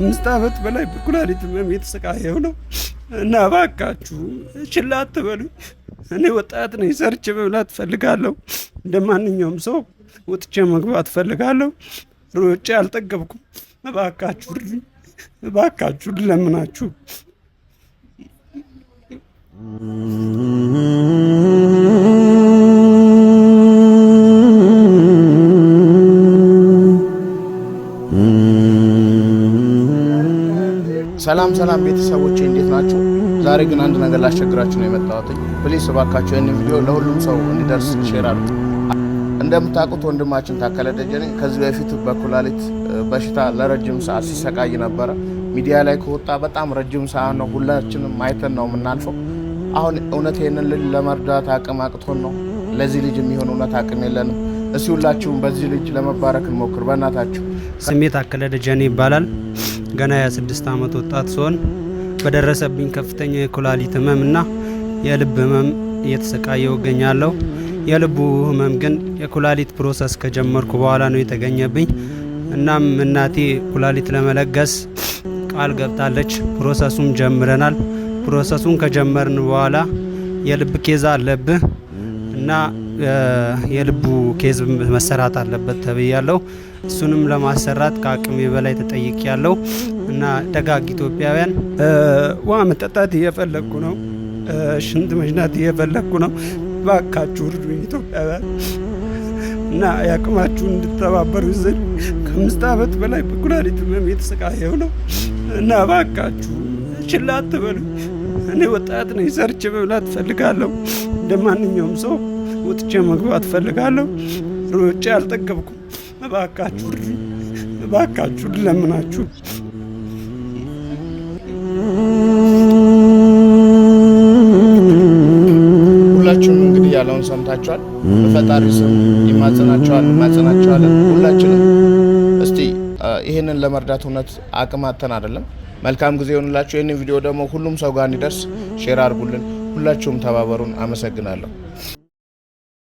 5 ዓመት በላይ በኩላሊት ህመም የተሰቃየሁ ነው እና እባካችሁ ችላ አትበሉኝ። እኔ ወጣት ነኝ፣ ሰርቼ መብላት እፈልጋለሁ። እንደ ማንኛውም ሰው ወጥቼ መግባት እፈልጋለሁ። ሮጬ አልጠገብኩም። እባካችሁ እርዱኝ፣ እባካችሁ ልለምናችሁ። ሰላም ሰላም ቤተሰቦቼ፣ እንዴት ናችሁ? ዛሬ ግን አንድ ነገር ላስቸግራችሁ ነው የመጣሁት። Please እባካችሁ ይህንን ቪዲዮ ለሁሉም ሰው እንዲደርስ share አድርጉ። እንደምታውቁት ወንድማችን ታከለ ደጀኔ ከዚህ በፊት በኩላሊት በሽታ ለረጅም ሰዓት ሲሰቃይ ነበረ። ሚዲያ ላይ ከወጣ በጣም ረጅም ሰዓት ነው። ሁላችንም አይተን ነው የምናልፈው። አሁን እውነት ይህንን ልጅ ለመርዳት አቅም አቅቶን ነው። ለዚህ ልጅ የሚሆን እውነት አቅም የለንም። እስኪ ሁላችሁም በዚህ ልጅ ለመባረክ እንሞክር በእናታችሁ። ስሜ ታከለ ደጀኔ ይባላል። ገና የ26 ዓመት ወጣት ሲሆን በደረሰብኝ ከፍተኛ የኩላሊት ህመም እና የልብ ህመም እየተሰቃየው እገኛለሁ። የልቡ ህመም ግን የኩላሊት process ከጀመርኩ በኋላ ነው የተገኘብኝ። እናም እናቴ ኩላሊት ለመለገስ ቃል ገብታለች። Process ኡም ጀምረናል። Process ኡን ከጀመርን በኋላ የልብ case አለብህ እና የልቡ case መሰራት አለበት ተብያለሁ። እሱንም ለማሰራት ከአቅሜ በላይ ተጠይቄያለሁ እና ደጋግ ኢትዮጵያውያን፣ ውሃ መጠጣት እየፈለግኩ ነው፣ ሽንት መሽናት እየፈለግኩ ነው። ባካችሁ እርዱኝ ኢትዮጵያውያን እና ያቅማችሁን እንድተባበሩ ስል ከ5 ዓመት በላይ በኩላሊት ህመም የተሰቃየሁ ነው እና ባካችሁ ችላ አትበሉኝ። እኔ ወጣት ነኝ፣ ሰርቼ መብላት እፈልጋለሁ። እንደ ማንኛውም ሰው ወጥቼ መግባት እፈልጋለሁ። ሮጬ አልጠገብኩም። እባካችሁ እርዱኝ፣ እባካችሁ ልለምናችሁ። ሁላችሁም እንግዲህ ያለውን ሰምታችኋል። በፈጣሪ ስም ይማጸናቸዋል፣ ይማጸናቸዋለን። ሁላችንም እስቲ ይህንን ለመርዳት እውነት አቅም አጥተን አይደለም። መልካም ጊዜ ይሆንላችሁ። ይህንን ቪዲዮ ደግሞ ሁሉም ሰው ጋር እንዲደርስ share አድርጉልን። ሁላችሁም ተባበሩን። አመሰግናለሁ።